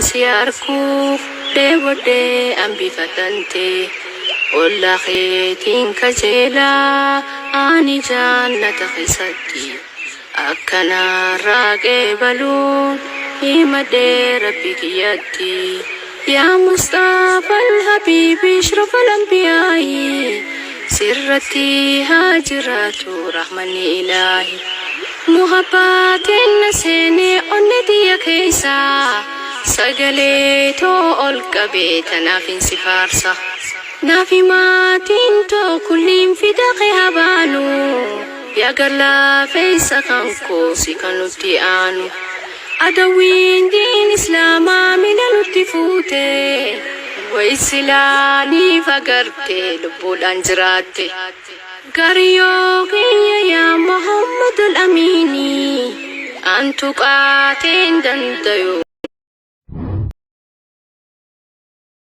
Waanin si arkuuf dheebodhee an bifa tantee. Olla keetiin kajeelaa ani jannata keessatti. Akka narraa qeebaluun himadhee Rabbi kiyyatti. Yaa Mustafa al-Habiibi Ashraf al-Anbiyaa'i sirratti haa jiraatu rahmanni ilaahi. Muhabbaatiin na seenee onne tiyya keessa sagalee too ol qabee tanaafin si faarsa. Naafi maatiin too kulliin fida kee haa baanu. Yaa garlaafeessa kan koo si kan nutti aanu. Adawwiin diin islaamaa mila nutti fuute. Way silaa ni fagarte lubbuudhaan jiraatte. Gariyoo kiyya yaa Muhammadul Amiini. Antu qaateen dandayu.